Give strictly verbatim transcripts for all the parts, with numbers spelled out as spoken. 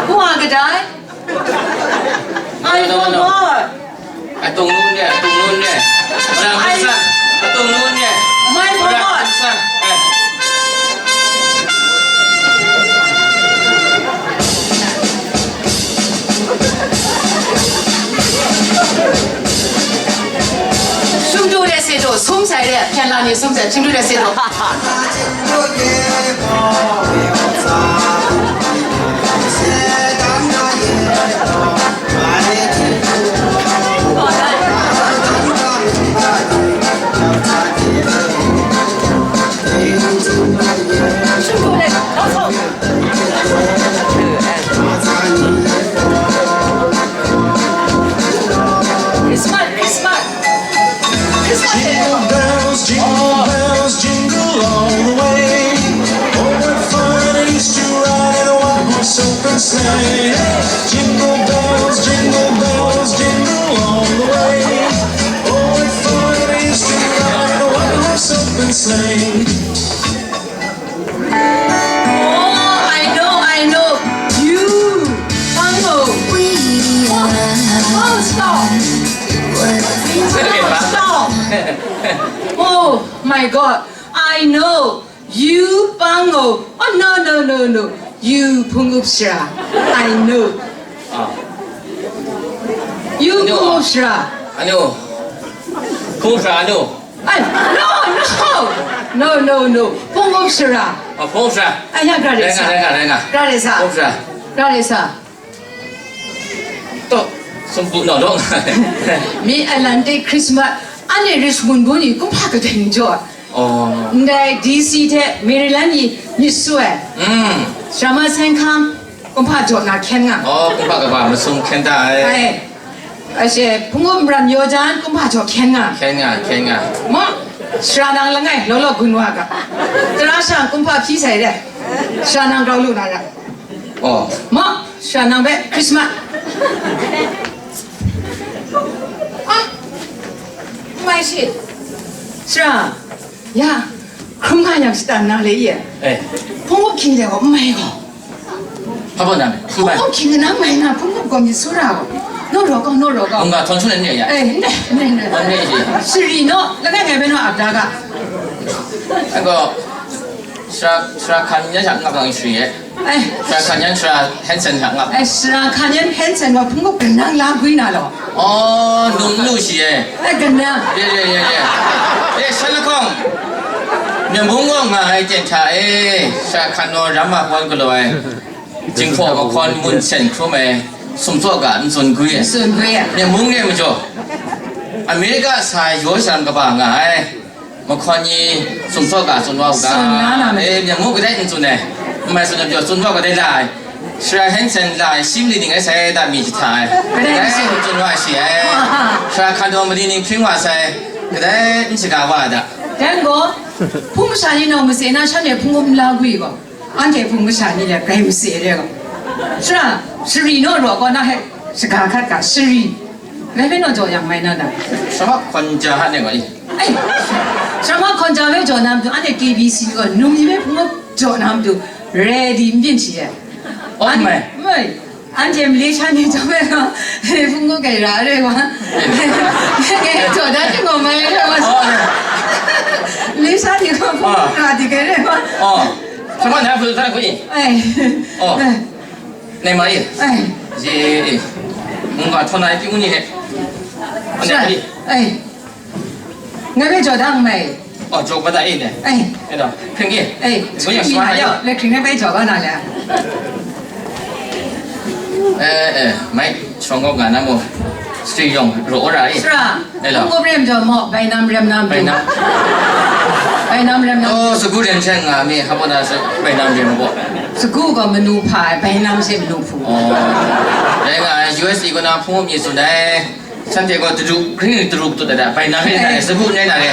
Who are kadai? I No, no, no. forgot. Atong nun de, atong nun de. Wala I- musa, atong nun de. My Wala forgot. musa. Eh. Shungdu de se do, sum sai de, pyan la ni sum sai, shungdu de se do. Christmas, Christmas. Christmas. Jingle bells, jingle bells, jingle all the way. Oh, what fun it is to ride in a one-horse open sleigh. Jingle bells, jingle bells, jingle all the way. Oh, what fun it is to ride in a one-horse open sleigh. Oh, I know, I know. You, Pango. Oh, stop. Stop. Oh, my God. I know. You, Pango. Oh, no, no, no, no. You, Pungupsra. I know. Ah. You, Anu. Pungupsra. Anu. Pungupsra, anu. Ai, no, no. No, no, no. Pungupsra. Oh, Pungupsra. Ai, ya, gra de sa. Renga, renga, renga. Gra de sa. Pungupsra. Gra de sa. To, sumpu no dong. Mi Atlantic Christmas, anhte Richmond bun ni kumhpa kadai n jaw. Oh. Ndai D C hte Maryland ni myit su ai. Mm. Shrama Sankam, kumhpa jaw na hkyen nga. Oh, kumhpa kaba masum hkyen ta ai. Ai. Ashe, Pungum Ram Yojan, kumhpa jaw hkyen nga. Hkyen nga, hkyen nga. Ma, sara nang langai, lo lo gun wa ga. Tara shang kumhpa hpyi sai de. Sara nang grau lu na ra. Oh. Ma, sara nang be Christmas. Ah, mai shi. Sara, ya, hkrum nga yang shatan na le ye. Eh. Pungum hkying le wa mai ko. Haba nan, haba. Pungum hkying na mai na, pungum ko mi sura ko. No ro ko, no ro ko. Nga thon chun ne ya. Eh, ne, ne, ne. Wan ne ji. Siri no, la ne ngai be no abda ga. Ako, sara, sara kan ya jak ngap lang siri ye. Ai. Sara Kanyan, Sara Hansen hta ngap. Ai, Sara Kanyan Hansen wa hpung gup kanang la gwi na law. Oh, num lu shi e. Ai, kanang. Ye, ye, ye, ye. Eh, shan lahkawng. Myen bung gaw nga ai ten hta e, Sara Hkan naw ram a pawn galaw ai. Jinghpaw mahkawn mun sen hkrum ai, sumtsaw ga n tsun gwi ai. N tsun gwi ai. Myen bung e majaw. Amerika sa yaw sharam kaba nga ai. Mahkawn ni sumtsaw ga tsun wa u ga. Tsun na na me. Eh, myen bung kadai n tsun ai. N mai tsun ai pyaw, tsun wa kadai la ai. Sara Hansen la ai, shi mali ning ai sai da mi jahta ai. Kadai n tsun. Kadai n tsun wa shi ai. Sara Hkan naw mali ning hpring wa sai. Kadai n shaga wa ai da. Dan gaw, hpung masha ni nau mase na shan e hpung n la gwi gaw, anhte hpung masha ni le grai mase re gaw. Sara, sari naw raw gaw na he, shaga hkat ga, sari. Ngai hpe naw jaw yang mai na na. Sara hkawn ja hane gaw i. Ai, sara hkawn ja hpe jaw na matu, anhte K B C gaw, num ni hpe hpung jaw na matu, ready n byin shi e. Oh, mai. Mai. Anhte Malaysia ni chyawm ai gaw, hpung gaw kai ra ai wa. Ngai jaw da jing gaw mai ai wa. Oh, ne. Malaysia ni gaw hpung Ah. gaw ra di kai ai wa. Oh. Sama na hpung sa hpung i. Ai. Oh. Ai. Nai mai. Ai. Ye. Mungga thon ai pyung ni he. Ane Sa. Ai. Ai. Ngai hpe jaw da n mai. Oh, jaw kata e ne. Ai. E dau, hpring e. Ai, Gun yang sing ma swa yau, le hkring ngai bai jaw kau na le. Eh, eh, mai, shawng kau ga na mo. Sri yawng, ro ora e. Sara, Eh, lo. Hpung gup rem jaw mo, bai nam rem nam Bai du. Nam. Bai nam rem nam. Oh, sagu rem seng nga mi, hapa na sa, bai nam rem bo. Sagu gaw manu hpa ai, bai nam she manu hpu. Oh. Dai nga, U S A kaw na hpung mi tsun dai. Shanhte gaw tadu, hkring tadu tut ai da, bai na rai na re, sagu rai na re.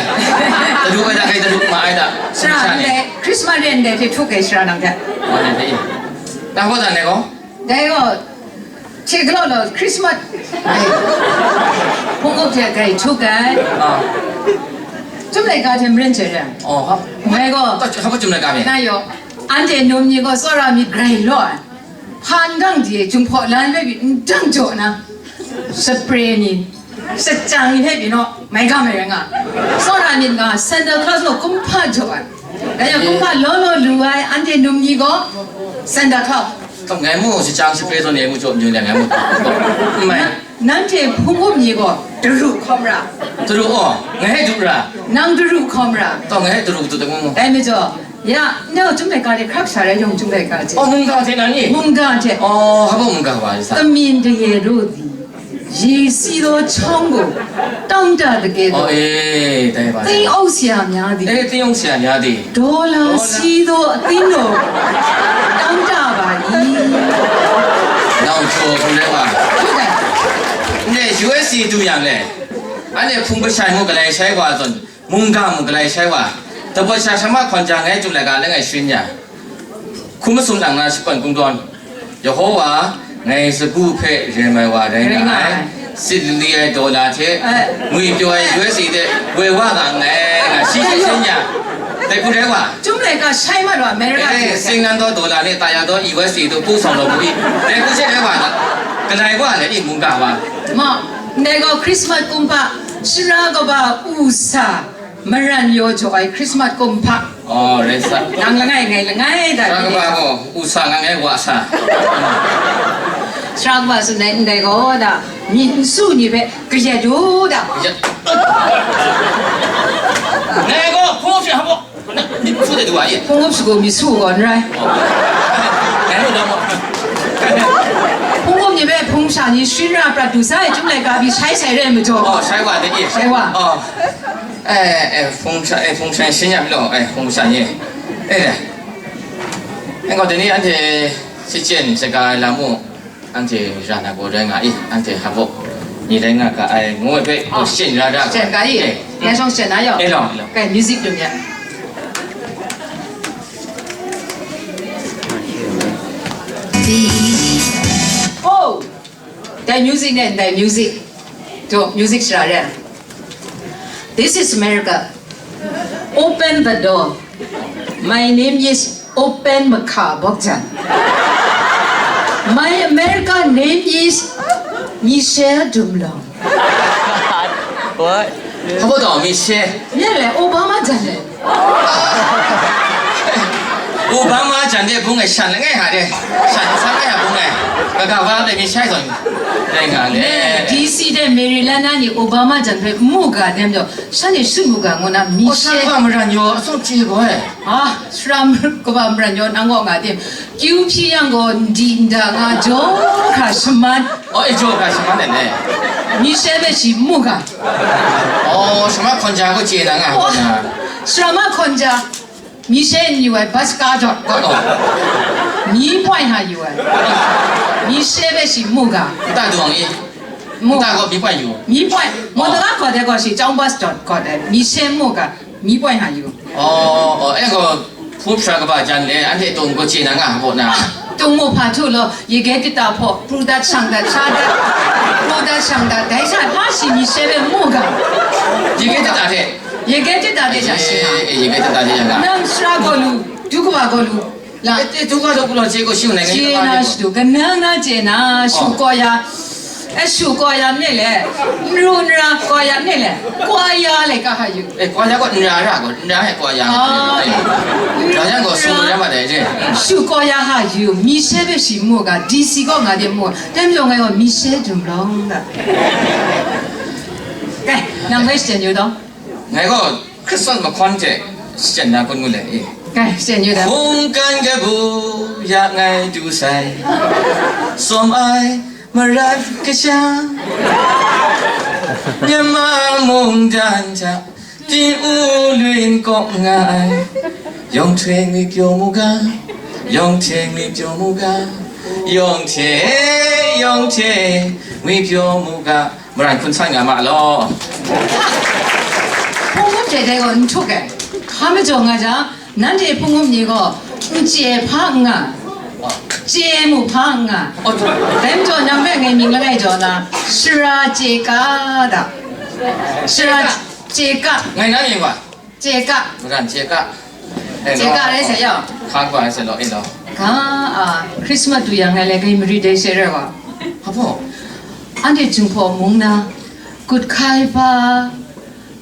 Tadu ai da, kai tadu ma ai da. Sara, sumsha ni. Ndai, Christmas re ndai hte htuk ai sara nang hte. Wa ne hte. Da gaw dan ne gaw? Dai gaw, hte galaw law, Christmas. Ai. Hpung gup hte grai htuk ai. Ah. Chyum laika hte maren chye re. Oh, ha. Ngai gaw. Ka, ka, chyum laika me. Na yaw. Anhte num ni gaw tsawra myit grai law ai. Hpa n dang de, Jinghpaw lan hpe pyi n dang jaw na, sapre ni, shachyang ni hpe pyi naw, mai ga mai rai nga. Tsawra myit nga, Santa Claus gaw kumhpa jaw ai. Dai yang kumhpa law law lu ai, anhte num ni gaw Santa Claus. Ngai mu shachyang sapre zawn e mu jaw mayu le, ngai mu. N mai. Nanhte hpung up ni gaw daru hkawm ra. Daru aw, ngai hpe du ra. Nang daru hkawm ra. Taw, ngai hpe daru du da mu. Dai majaw, ya, nau Chyum laika de hkrak sha rai yawng Chyum laika hte. Aw, mungga hte nan ni? Mungga hte. Aw, hpa mungga wa sa? တမင်တရယ်တို့သည် ရေစီးသောချောင်းကို တောင့်တသကဲ့သို့ Aw, e, dai ba. သင်းအုပ်ဆရာများသည် E, သင်းအုပ်ဆရာများသည် ဒေါ်လာစီးသောအသင်းတော်ကို တောင့်တပါ၏။ Nau jaw hkrum rai wa. Ndai U S A du yang le, anhte hpung kashai mu galai shai wa zawn, mungga mu galai shai wa, dapat sha shama hkawn jang ngai Chyum laika langai sharin ya. Hkum masum nang na shakawn kungdawn, Yehowa, ngai sagu hpe rem ai wa rai nga ai, sit lili ai dawla hte, ngwi pyaw ai U S A hte woi wa nga nngai, nga shi shi shin ya, dai hku rai wa. Chyum laika shai mat wa, America Eh, hte. Sing nan daw dawla ni taya daw U S A tu pu sawng law bu i, dai hku she rai wa nga, kanai wa le i mungga wa. Ma, ndai gaw Christmas kumhpa, shara kaba u sa, maran yaw jaw ai Christmas kumhpa. Aw, rai sa. Nang langai, ngai langai da. Shara kaba gaw, u sa nga ngai wa sa. Shara kaba tsun ai ndai gaw da, myit n su ni hpe kayat du da. Ya. Ngai gaw, hpung hpyi hpa gaw, myit n su de du wa ye. Hpung up shagu myit su gaw n rai. Ngai lu da mo. Hpung up ni hpe hpung sha ni sharin ra prat du sai, Chyum laika pyi shai sai re ai majaw. Aw, shai wa de ye. Shai wa. Aw. Eh, eh, hpung sha, eh, hpung sha shin ya mi law, eh, hpung sha ye. Eh, eh, gaw, dai ni anhte shachyen shaga ai lam mung, anhte ra na gaw rai nga i, anhte hpa baw ni rai nga ga ai, ngu ai hpe, oh, shachyen ra ra. Shachyen ga i, eh, ngai shawng shachyen na yaw. Eh, law, law. Kai, music dum ya. Oh! Dai music ne, dai music. To, music shara re. This is America. Open the door. My name is Open Makha Bokjan. My American name is Michelle Dumlong. What? How about Michelle? Yeah, like Obama jan le. Obama jan de bung ai shan langai ha de. Shan sa langai ha bung ai. Kaga wa de mi shai zong. Dai nga le. D C de Maryland na ni Obama jan hpe mu ga dem jo. Shan ni shu mu ga ngu na mi. O shan she. Wa maran yo, a song che go ai. Ah, shara kaba maran yo nang gaw nga tim. Kyu hpyi yang gaw ndi nda nga jaw hkra shaman. O, e jaw hkra shaman ai le. Mi she be shi mu ga. O, shama hkawn ja ko che na nga. O, shama hkawn ja. Mi she n yu ai, bus ka jaw. Ka ko. Mi point ha yu ai. Mi she be shi mu ga. Nta duang i. Mu. Nta ko mi point yu. Mi point. Mo ta ko de ko shi, chang bus dot ko de. Mi she mu ga. Mi point ha yu. O, o, e ko, hpu hpra kaba jan le, anhte tung ko che na nga, bo na. Tung mu hpa htu lo, ye ge tita hpaw, pru dat shang dat, sha dat, pru dat shang dat, dai sha hpa shi mi she be mu ga. Ye ge tita hte. Ye ge tita de sha shi na. Eh, eh, ye ge tita de ya nga. Nang sara gaw lu, du kaba gaw lu. La. E, e, du ga du ku lo che ko shu nai ngai. Che na shu, kanang na che na, shu ko ya. E, shu ko ya ne le. Nru nra ko ya ne le. Kwa ya le ka ha yu. E, kwa ya ko nra ra ko, nra he kwa ya. Ah. Ra ya ko su ya ma de je. Shu ko ya ha yu, mi she be shi mu ga, D C ko nga de mu. Tem yong ngai ko mi she dum long da. Kai, nang bai shi yu dong. Ngai gaw Hkristan mahkawn hte shachyen na kun ngu le i. Kai, shachyen yu da. Hkungkan kabu ya ngai du sai, tsawm ai marat kasha, Myanmar mungdan hta, Tin U Lwin kawk nga ai, yawng hte ngwi pyaw mu ga, yawng hte ngwi pyaw mu ga, yawng hte, yawng hte ngwi pyaw mu ga. Maran hkun san nga ma law. Hpung up hte dai gaw n htuk ai. Hpa majaw nga jang, nanhte hpung up ni gaw n chye hpa n nga, chye mu hpa n nga. Dai majaw nang hpe ngai mying langai jaw na, shara chye ka da. Shara chye ka. Ngai na mying wa? Chye ka. Maran chye ka. Chye ka rai sai yaw. Hkang hpa rai sai law, e law. Ga, a, Christmas du yang ngai le kai mari dai sai rai wa. Hpa baw? Anhte Jinghpaw mung na, Guthkai pa,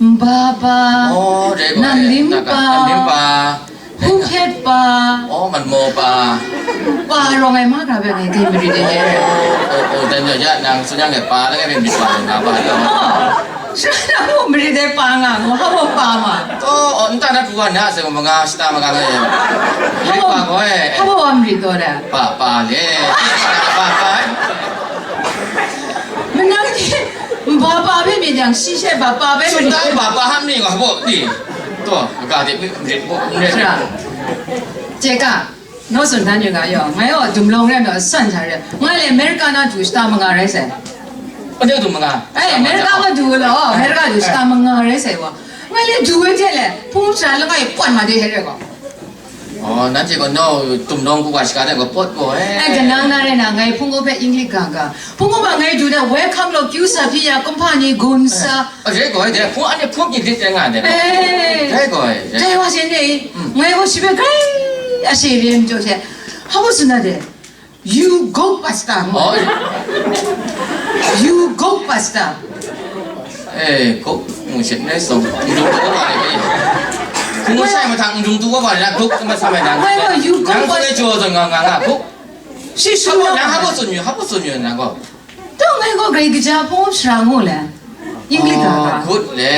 Nba pa, Oh, dai gaw, Namlim eh, pa, Namlim pa. Hupyet pa. Oh, Manmaw pa. Pa rawng ai ma ga bai ngai kai mari dai dai rai. Oh, oh, oh, dan ya, ya, nang tsun yang ngai pa, ngai mari pa, nga pa, ya. Oh, sha na mu mari dai pa nga, ngu ha wa pa ma. Oh, oh, nta na pru wa na, sa manga, shata manga, ngai. Ngai pa ko, eh. Ha wa wa mari to da. Pa, pa le. Pa, pa. Manang ni, nba pa hpe myit yang, shi she ba pa hpe Tsun myit. Da ba pa hpa mi nga bo ni. To, ga de mi rit bo, mi rit. Sara. Chye ka, naw tsun dan yu ga yaw, ngai gaw dum long rai ma, san sa re. Ngai le America na du shata manga rai sai. Ade du manga. Eh, America ma du lo, America du shata manga rai sai wa. Ngai le du we hte le, hpung sara langai pawt ma de he re gaw. Oh, nanhte gaw nau tumnawng hku wa shaga de gaw pawt gaw, eh. Ai, kanang na rai na, ngai hpung hpe English ga ga. Hpung hpa ngai du na, welcome lo, kyu sa hpyi ya, kumhpa ni gun sa. Oh, rai gaw, de, hpung, ane hpung ni lit de nga de. Eh. Rai gaw, eh. Dai wa shin de, Mm. ngai gaw shi hpe grai a shi rim jo she. Hpa baw tsun na de. You go pasta mo. Oh. You go pasta. Eh, go, mu shet ne song. Ndung tu wa le. Ku mo sai ma thang ndung tu wa le, go ma sa mai nang. Wai wa, you go Nang pasta. Ne jo zong nga nga nga, go. Shi shu Habo, na. Nang habo sun yu, habo sun yu nang go. Dong ai go gai gaja po shrang mo le. English ga ga. Oh, good le.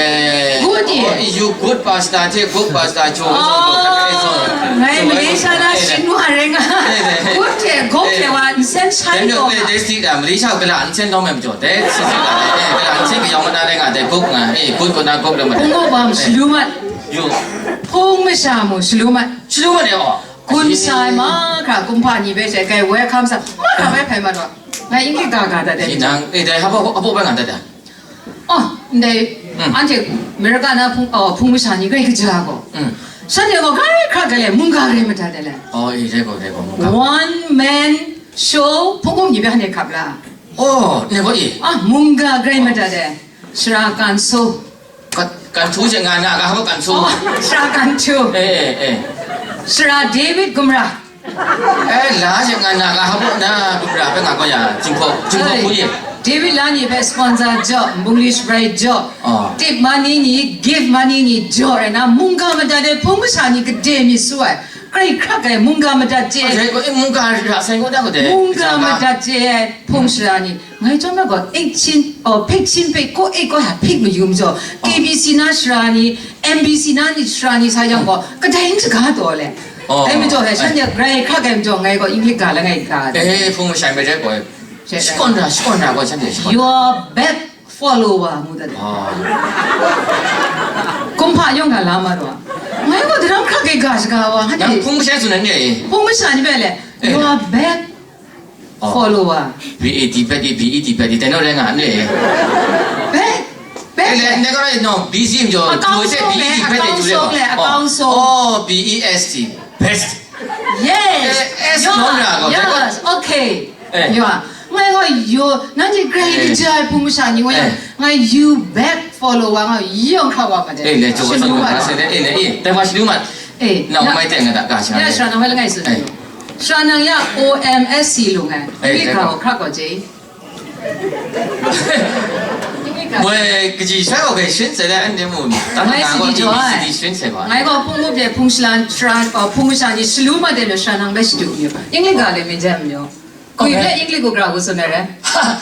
Good ye. Oh, you good pasta hte good pasta jo Oh, ngai Malaysia na shin wa ring a. Eh, eh, eh. Good ye, good ye wa, nsen shai Then you lo pay ma. This thing, uh, Malaysia kala nsen dong mem jo. That's it. Eh, kala nsen kayong mana le nga de good nga. Eh, good ko na good le ma. Hpung hpa mu shalu mat. You. Hpung masha mu shalu mat. Shalu mat de oh. Gun sai ma hkra, kumhpa ni hpe she kai welcome sa, ma hkra bai hpai mat wa. Ngai English ga ga da de. Nang, eh, dai habo, habo bai nga da da. Oh, ndai, Mm. anhte America na hpung, oh, hpung masha ni grai kaja gaw. Mm. Shanhte gaw grai hkra grai le, mungga grai mada de le. Oh, eh, dai gaw, dai gaw, mungga. One man show, hpung hpung ni hpe hane hkap la. Oh, ne gaw, eh. Ah, mungga grai mada de. Sara kan so. Kan, kan htu she nga na, ga hpa kan htu. Oh, sara kan htu. Eh, eh, eh. Sara David Gumra. Eh, la she nga na, ga hpa na, Gumra hpe nga gaw ya, Jinghpaw, Jinghpaw Sorry. Hku ye. David la ni hpe sponsor jaw, English bright jaw, Oh. Tip money ni, gift money ni jaw rai na, mungga madat ai hpung masha ni gade mi su ai, grai hkrak ai, mungga madat chye. Oh, dai gaw, eh, mungga ra sai gaw da gaw dai. Mungga Kaja nga. Madat chye ai hpung sara ni, Ngai chyawm na gaw, eight chin, oh, phek chin phek, ko eight ko ha phek mayum jaw, K B C na sara ni, M B C na ni sara ni sa yang gaw, kadai n shaga taw le. Oh. Dai majaw he, shan de grai hkra grai majaw, ngai gaw English ga langai ga. Eh, hpung mashai mai rai gaw. Shakon ra, shakon ra gaw, shan de shakon. Your back follower, ngu da de. Oh. Kumhpa yawng ga la ma raw. Ngai gaw daram hkra grai ga shaga wa, ha de. Nang hpung mashai tsun nan de. Hpung mashai ni bai le, Eh. Your back Oh. Follower. B A D, bet, B E D, bet, dai naw rai nga n le. Bet? Bet? Eh, le, ne ka rai no, B C majaw, Account tu se song B E D, le, bet, account tu le song ba. Le, account song. Oh, B E S T, best. Yes. Eh, S You no are, na ko, yes, okay. Eh. You are. Ngai gaw you, nanhte grai Eh. Ni jai hpung masha ni wa yang, Eh. Ngai you back follower nga, yawng hkra wa ma de. Eh, le, jo, Shi so, lu ma na, da. Se, eh, le, eh, dai wa shi lu ma. Eh, Nang na, mai teng nga da, ka sha ya, le. Sha nang mai langai su. Eh. Sha nang ya O M S C lu ngai. Eh, Ni eh, ka eh. Hkra ko je. Moi, kaji sha ko ke shin se le an de mu. Tang Ngai na ko sidi ti jo ni ai. Sidi shin se ba. Ngai ko hpung mup de hpung shlan, shlan, oh, hpung sha ni shalu ma de lo sha nang bai shadu myu. English ga le min jam myu. Kui Okay. Le English ko gra ko so na re. Ha!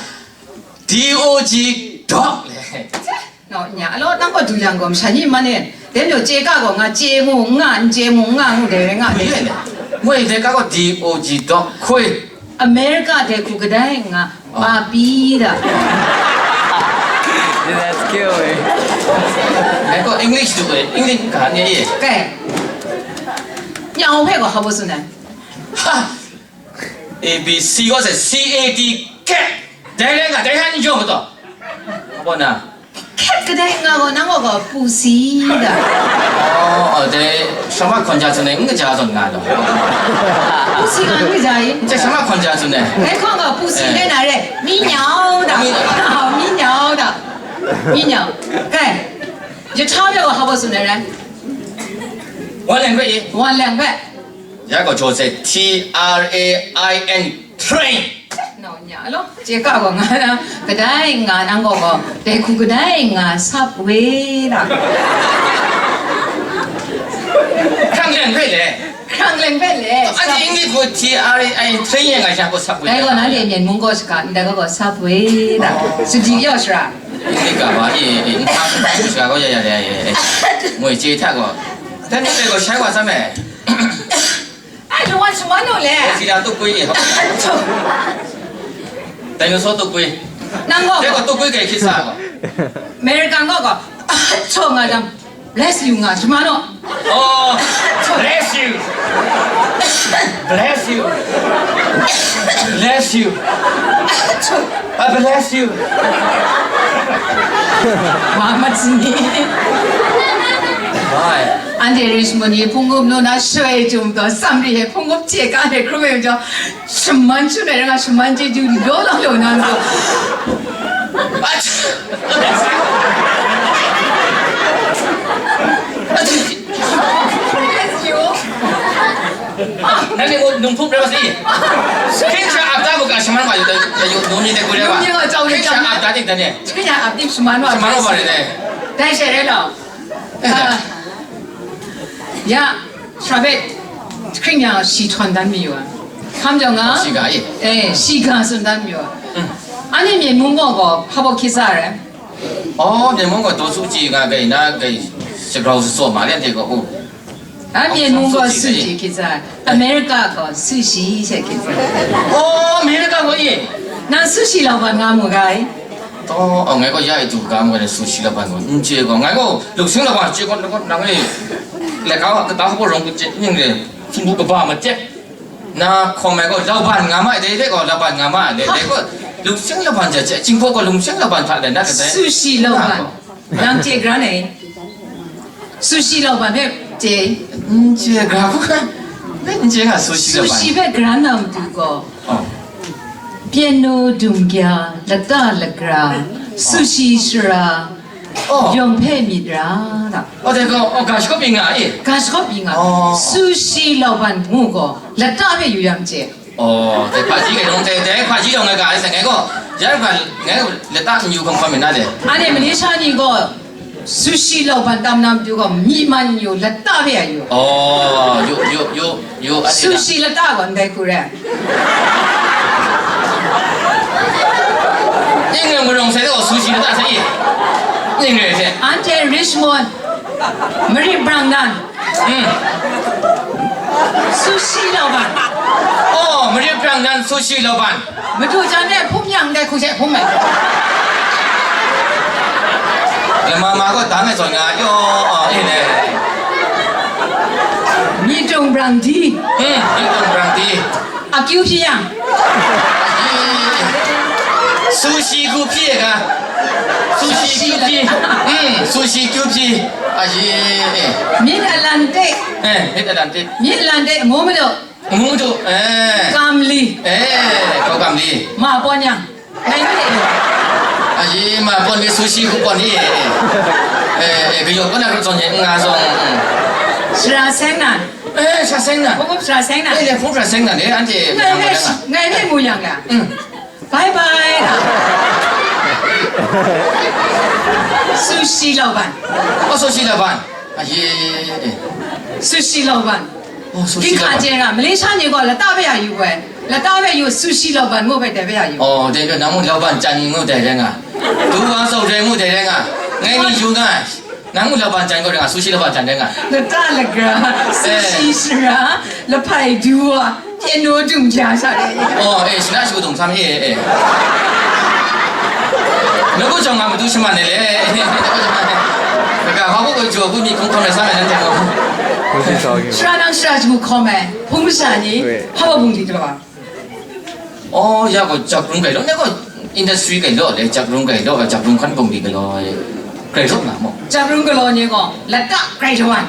D O G dog le. Nau nya, alo nang ko du yang gom sha ni ma ne. Dem yo che ka ko nga che mu, nga n che mu, nga ngu de nga de. Moi de ka ko D O G dog, koi. America de ku kadai nga, Oh. Papi da. That's killing. Ai ko English du e, English ka ne ye. Kai. Nyau phe ko ha bo su na. Ha! A B C ko se C A T, cat. Dai rai nga, dai han yawng to. Abo na. Cat kadai nga gaw, nang gaw gaw pusi da. Oh, oh, dai, shama hkawn ja tsun ai, n kaja zawn nga law. Pusi nga n kaja i? Dai, shama hkawn ja tsun ai. Dai hkawng gaw pusi Eh. Dai na re, mi nyau da. Mi- Mi nyau da. Mi nyau. Kai, jahta de wa habo tsun ai rai. Wan leng hpe i. Wan leng hpe. Ya gaw jaw se, T R A I N, train. Nau nya lo, chye ka gaw nga na, kadai nga nang gaw gaw, dai hku kadai nga sap we da. Hkrang leng hpe le. Hkrang leng hpe le. Anhte English gaw T R A I N, train yang nga sha gaw sap we. Dai gaw na le myen mung gaw shaka, ndai gaw gaw sap we da. Sadi yaw shara. English ga ba, eh, eh, eh, sha gaw ya ya ya ya. Moi chye hta gaw. Dai ni gaw shai wa sa me. Ai, lu wan shaman nu le. Sida tukpui ni. Dinosaur tukpui. Nang gaw. Dai gaw tukpui kai hkit sa gaw. American gaw gaw. Acho nga jam. Bless you nga shaman nu. Oh, bless you. Bless you. Bless you. Acho. I bless you. Mama sini. Why? Anhte Richmond ni hpung up nu na shoi jum taw, Samri he hpung up chye ka de hkrum e majaw, shaman shut ai rang a shaman chyeju law law law na ngu. Nanhte ngu nung hpung rai wa si. Hkringsha ap da mu ga shaman wa yu da, yu nu ni de ku rai wa. Hkringsha ap da ting da ne. Hkringsha ap ting shaman wa. Shaman wa ba re ne. Dai she re law. Ah. Ya, Shabet, hkring yang shi htawn dan mi yu a. Hkam jawng nga, shi ga i. Eh, shi ga tsun dan mi yu a. Mm. Ani myen mung gaw gaw, hpa baw hkit sa ai. Oh, myen mung gaw daw su ji nga gai na gai shagrau sutsaw ma lian de gaw, oh. A myen mung gaw su ji hkit sa ai. America gaw su shi she hkit sa ai. Oh, America gaw i. Nang su shi lau ban nga mu ga i. Taw, ngai gaw ya e du ga ngai su shi laban gaw n chye gaw, ngai gaw lungsing laban chye gaw, nang e leka kata hpaw rawng chye ning re, hpung kaba matep na hkawm ai gaw, laban nga ma ai, dai dai gaw laban nga ma ai, dai dai gaw lungsing laban ja chye, Jinghpaw gaw lungsing laban hta dai na kadai. Sushi laban. Nang chye gra nei? Sushi laban hpe chye. N chye gra hku hkra, n chye nga sushi laban. Sushi hpe gra na matu gaw, oh. Piano dum kya, lata lagra, sushi shara, oh. Yawng hpe myit ra, da. Oh, dai gaw, oh, ga shakaw pyi nga e. Ga shakaw pyi nga. Oh. Sushi laban ngu gaw, lata hpe yu yang chye. Oh, dai hpaji gai dawng, dai, dai hpaji dawng ngai ga ai sa ngai gaw, ya hpa, ngai gaw lata n yu hkawm hkawm myit na de. Anhte Malaysia ni gaw, sushi laban tam na matu gaw, myi man n yu, lata hpe a yu. Oh, yu, yu, yu, yu, a si na. Sushi lata gaw ndai hku re. Ning rai mung rawng sai gaw, sushi lata sai i. Ning rai hte. Anhte Richmond, Marit brang nan. Mm. Sushi laban. Oh, Marit brang nan sushi laban. Madu jan e hpum yang dai hku she hpum ai. Lama ma gaw dang ai zawn nga, yo, oh, eh, ne. Myitung brang di. Mm, myitung brang di. Akyu hpyi yang. Sushi kyu hpyi ga. Sushi kyu hpyi. Mm, sushi kyu hpyi. Aji. Mid Atlantic. Eh, Mid Atlantic. Mid Atlantic, ngu madu. Ngu madu. Eh. Kamli. Eh, kau kamli. Ma pawn yang. Ngai ni. Aji, ma pawn ni sushi ku pawn ni. Eh, eh, kayawp pawn na kau zawn ye, nga zawn. Shara seng nan. Eh, shara seng nan. Hpung hpung shara seng nan. Eh, le hpung shara seng nan, eh, anhte ngai ngai ngai ngai mu yang la. Mm. Bye bye. Sushi laban. Oh, sushi laban. Aye. Sushi laban. Oh, sushi laban. Dinghka chye nga, Malaysia ni gaw lata hpe a yu ai. Lata hpe yu, sushi laban ngu hpe dai hpe a yu. Oh, dai hpe nang mung laban chyan ngu dai rai nga. Du wa sau rai ngu dai rai nga. Ngai ni yu nga. Nang mung laban chyan gaw rai nga, sushi laban chyan rai nga. Lata lagra, sushi shara, lahpai du wa, piano dum ja sha de. Oh, eh, shana shu dung sam, eh, eh. Naku jawng nga matu shaman ai le. Kaga hpa ku jaw ku myit hkawm hkawm rai sa ai nanhte gaw. Shara nang shara shagu hkawm ai, hpung masha ni, hpa wa bungli galaw ai. Oh, ya gaw, jak rung gai law, ya gaw, industry gai law le, jak rung gai law, jak rung hkan bungli galaw, eh, gai law nga maw? Jak rung galaw ni gaw, lata gai law ai.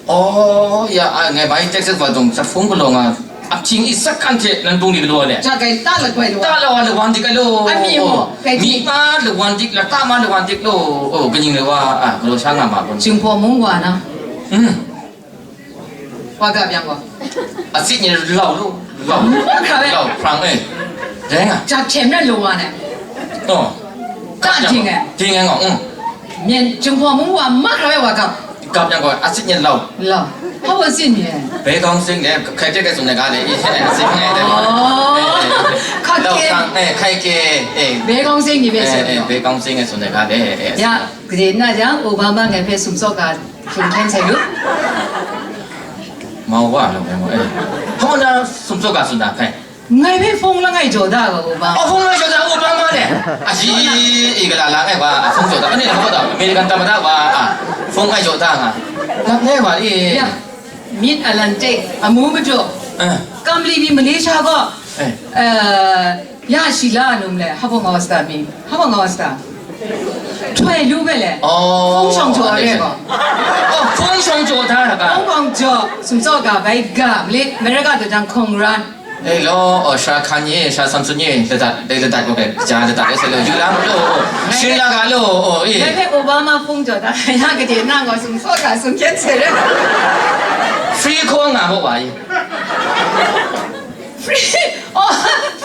Oh, ya, a, ngai bai text wa dong, jak rung galaw nga, ahkying i sak hkan hte nan bungli galaw le. Jak gai ta la gai law. Ta la wa la wan dik gai law. A mi maw? Oh, gai mi dik. Ma la wan dik, lata ma la wan dik law. Oh, kaning la wa, a, galaw sha nga ma gaw. Jinghpaw mung wa na. Hmm. Wa ga byang gaw. A sit ni lau lu, lau, lau, prang, eh. Dai nga. Jak hte mren lung wa nai. Oh. Ka ding ai. Ding ai nga, mm. Myen, Jinghpaw mung wa ma hkra ai wa gap. Gap yang gaw, a sit ni lau. Lau. Hpa wa sit ni ai. Bei kawng sing de, hkai hte hkai tsun ai ga de, i hte nai sit ni ai de. Oh. Eh, eh, eh. Ka lau ke. Prang, eh, hkai ke, eh. Bei kawng sing ni bei tsun. Eh, eh, bei kawng sing ai tsun ai ga de, eh, eh. Ya, gade na jang, Obama ngai hpe sumsawk ga, tsun hkyen sai lu. Mau wa lo, eh. Hpa na sumsawk ga tsun da, hkai. Ngai hpe hpung langai jaw da ga, Obama. Oh, hpung langai jaw da, Obama le. A shi, i ga la la ngai wa, hpung jaw da. Ani la hpa da, American tamada wa, a, hpung langai jaw da nga. Lap ngai wa, i. Ya, Mid Atlantic, amu majaw. Eh. Kam li mi Malaysia gaw. Eh. Eh, ya shi la num le, hpa nga wa sta mi. Hpa nga wa sta. Htoi lu me le. Oh. Hpung shawng jaw re gaw. Oh, hpung shawng jaw da ga. Hpung shawng jaw, sumsawk ga, bai ga, Mali-, America daw jang hkawng ran. Eh, lo, oh, Shah Khan ni, Shah Samson ni, ladat, dai ladat ko ke, ja ladat, eh, se lo, yu la lo, oh, shin la ga lo, oh, eh. Ngai hpe Obama hpung jaw da, ya gade na gaw sumsawk ga, sum hkyen sai re. Free call nga bo wa i. Free, oh,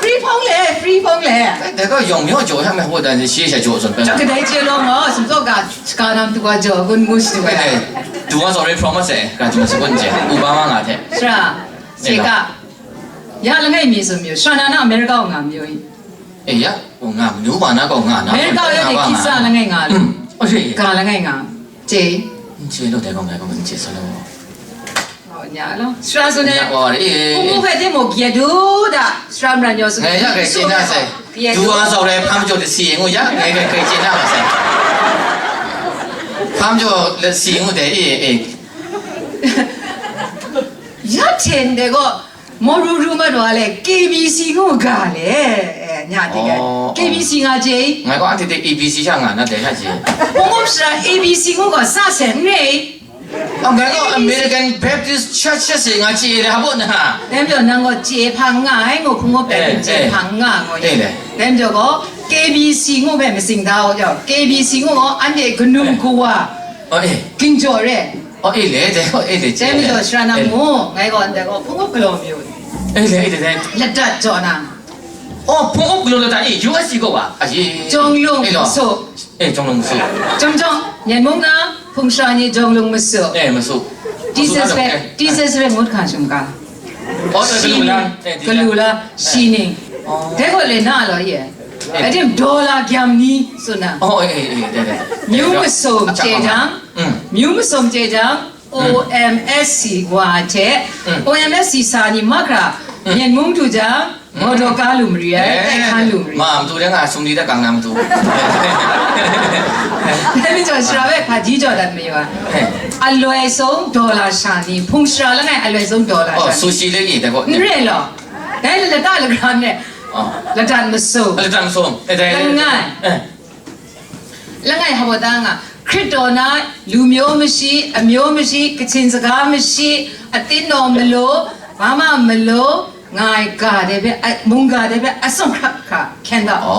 free phone le, free phone le. Dai, dai gaw yawng myaw jaw hta me, hpa dan ni shi sha jaw tsun pen. Kadai chye law ngaw, sumsawk ga, shaka nam tu wa jaw, gun ngu shi wa. Eh, eh, tu wa sorry promise eh, ka tu ma sa gun je, Obama nga hte. Shara, eh, sheka. Ya langai mi tsun mayu, shara na na America wa nga mayu i. Eh, ya, wa nga manu wa na gaw nga na. America wa ya de kisa langai nga lu. Mm. Oh, je. Ka langai nga. Je. N je lo dai gaw ngai gaw n je sa lo. Oh, nya lo. Shara tsun e. Nya wa, eh, eh, eh. Hpung hpe de mo gye du da. Shara mran yaw tsun. Ngai ya grai chye na sai. Gye du. Du wa sau rai hpang jaw de si ngu ya, ngai grai grai chye na ma sai. Hpang jaw le si ngu de, eh, eh. Ya hten de gaw, Maw ru ru mat wa le, K B C ngu ga le, eh, nya ti ga. Oh, K B C nga je. Ngai gaw anhte hte A B C sha nga na dai sha je. Hpung up shara A B C ngu ga sa sen re. Oh, ngai gaw American Baptist Church sha se nga chye le habo na. Dai majaw nang gaw chye hpa nga ai, ngu hpung up Baptist chye hpa nga ngu ye. Dai majaw gaw K B C ngu hpe masing da u jau. K B C ngu gaw anhte ganum kawa. Oh, eh. Ginjaw re. Oh, eh, le, de, oh, eh, le, dai majaw shara na mu, ngai gaw ndai gaw hpung up galaw mayu. Eh, le, eh, de, de. Ladat jaw na. Oh, hpung up galaw ladat, eh, U S C gaw wa, a ye. Jawng lung masu. Eh, jawng lung masu. Jawng jawng, Myen mung na, hpung shara ni jawng lung masu. Eh, masu. Jesus hpe, Jesus hpe ngut hkang shim ka. Oh, eh, galu la, eh, galu la, shi ning. Oh. Dai gaw le na law ye. Eh. Adim dollar gyam ni, tsun na. Oh, eh, eh, eh, de, de. Myu masu chye jang, Mm. Myu masum chye jang, O M S C wa hte, Mm. O M S C sa ni mahkra, Mm. Myen mung du jang, Mm. motor ka lu mari ai, Eh, tai hkan lu mari. Ma matu de nga sum di da kang na matu. Dai majaw shara hpe hpaji jaw dat mayu ai. Eh. Aloi sung dollar sha ni, hpung shara langai aloi sung dollar Oh, sha ni. Sushi le ni, da ko. N re law. Dai le lata lagram ne. Oh. Ladat masum. Ladat masum. Eh, dai. Langai. Eh. Langai hpa wa ta nga, ခရစ်တော်၌ လူမျိုးမရှိ၊ အမျိုးမရှိ၊ ကချင်စကားမရှိ၊ အသင်းတော်မလို၊ ဘာမှမလို၊ ငါ့ဂါတဲ့ဘက်၊ အ၊ မုန်ဂါတဲ့ဘက်၊ အစွန့်ခရခါ ခံတော့။ ဩ၊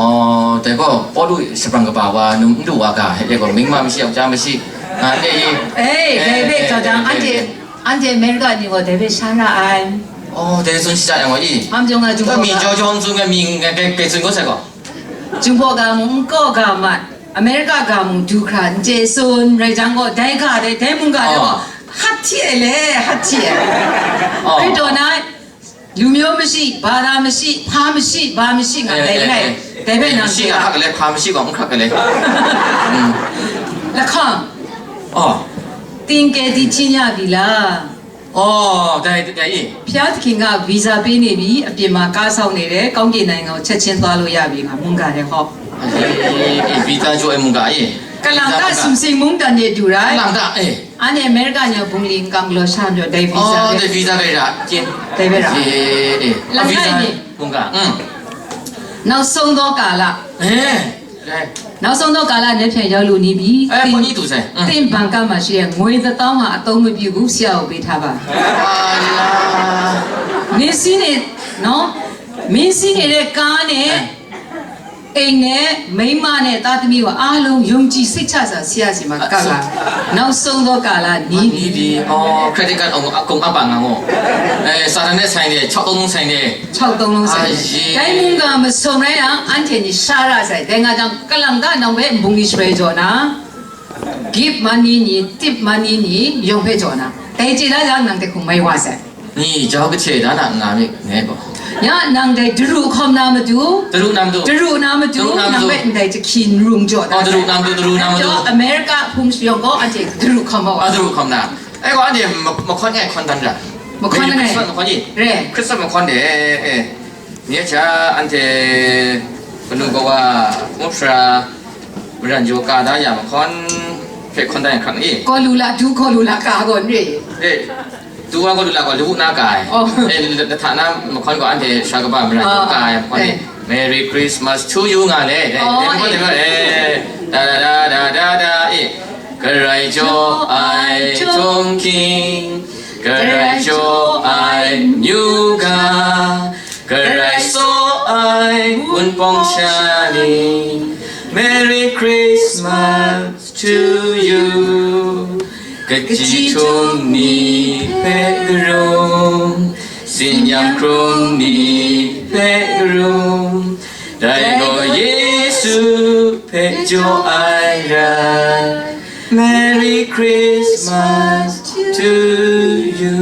တဲကော ပောလု ရှပရံကပါဝါ နု နုဝါဂါ ဟဲ့ တဲကော မိန်းမမရှိ၊ ယောက်ျားမရှိ၊ ငါတဲ့ရေး။ အေး၊ အဲ၊ ဒါပေမဲ့ အဲ၊ ကျော်တောင်၊ အဲ၊ အန်တီ၊ အဲ၊ အန်တီ အမေရိကညီကို ဒါပေမဲ့ ရှာရအိုင်။ ဩ၊ တဲစွန်းရှိကြတယ် ငေါ်ကြီး။ ဘာကြောင့်လဲ ကျွန်တော်က မင်းကျော်ကျော်သူက မင်း ကဲ ကဲ စွန်းကို ဆက်ကော။ ကျူဘော့ဂါမူ ကော့ဂါမတ် အမေရိကဂါမူ ဒူခရာ န်ကျေစွန် ရဲချောင်းကို ဒဲဂါဒဲ ဒဲမုန်ဂါဒဲကို ဟတ်ထီအဲလဲ ဟတ်ထီအဲ။ ခရစ်တော်၌လူမျိုးမရှိ ဘာသာမရှိ ဖာမရှိ ဘာမရှိ ငါလဲလဲ ဒဲဘဲနာ ရှိကခက်ကလေး ဖာမရှိကောင်ခက်ကလေး။ လက်ခံ။ အော်။ သင်ကယ်တင်ခြင်းရပြီလား။ အော် ဒါဒါအေး။ ဘုရားသခင်က ဗီဇာပေးနေပြီ။ အပြင်မှာ ကားစောင့်နေတယ်။ ကောင်းကင်နိုင်ငံကို ချက်ချင်းသွားလို့ရပြီ။ ငါမုန်းဂါတယ်ဟော။ အေး ဗီဇာချိုးအမုန်းဂါအေး။ ကလံကစုံစင်မုန်းတန်ရဲ့ဒူရိုင်း။ ကလံကအေး။ အဲ့နဲ့ အမေရိကညာ ဘုံလီကံကလော်ရှမ်းပြော ဒိုင်ဗီဇာ အော် ဒိုင်ဗီဇာကရတာကျင်း ဒိုင်ဗီဇာ အေး အေး လက်ခံနေ။ ဘုံက อืม နောက်ဆုံးသောကာလ။ အဲ နောက်ဆုံးသောကာလ နက်ဖြန်ရောက်လုနီးပြီ။ အဲ သင် ကိုကြီးသူဆိုင်။ သင်ဘန်ကမှာရှိတဲ့ငွေတစ်သောင်းဟာအသုံးမပြုဘူး။ ဆရာကိုပေးထားပါ။ အာလာ။ မင်းစီးနေနော်။ မင်းစီးနေတဲ့ကားနဲ့ အဲ အိမ်နဲ့မိန်းမနဲ့သားသမီးကိုအားလုံးယုံကြည်စိတ်ချစွာဆရာဆီမှာကပ်လာနောက်ဆုံးသောကာလနီး နီးပြီ။ အော် credit card အုံအကုံအပ်ပါငါမို့အဲစာတမ်းနဲ့ဆိုင်တယ်ခြောက်သုံးလုံးဆိုင်တယ် ခြောက်သုံးလုံးဆိုင် အာရေ တိုင်းမုံကမစုံရဲတာအန်ထင်ကြီးရှားရဆိုင်တဲငါကြောင့်ကလံကနောင်ပဲဘုံကြီးရွှဲကြော်နာ gift money နီ tip money နီရုံဖဲကြော်နာတဲကြည်လာကြောင့်နံတခုံမွဲဝါဆိုင် ညီကျောင်းကချေဒါနငါမိနဲပေါ့ ညနံတဒရုခမနာမတူ တရုနံတူ ဒရုနာမတူနံပဲနံတချီရုံကြော် အော်တရုနံတူတရုနံတူ အမေရိကဖုံးရုံကောအတေဒရုခမဝါ အတရုခမနာအဲကောအန်ဒီမခွန်ငဲခွန်တန်ဒါ မခွန်ငဲ ခရစ်စမတ်မခွန်ကြီး ရဲ ခရစ်စမတ်မခွန်တယ်အဲမြေချာအန်တေကနုကဝါမုတ်ဖရာမရန်ဂျိုကာဒါယာမခွန်ဖဲခွန်တိုင်းခရံအေး ကောလူလာဒူကောလူလာကာကောနေ အဲတူဝါကလူလာကလူနာကာအဲလထနာမခွန်ကအန်တေရှာကပါမရန်ဂျိုကာအဲခွန် Merry Christmas to you ငါလေအဲခွန်တယ်အဲဒါဒါဒါဒါဒါဒါအေး กระไรโจไอทงคิง กระไรโจไอนิวกา กระไรโซไอบุญปองชาลี Merry Christmas to you กะจีทุงนีเปกรุงสินยามครุงนีเปกรุง ได้ก็เยซูเพจโจไอรัน Merry Christmas to you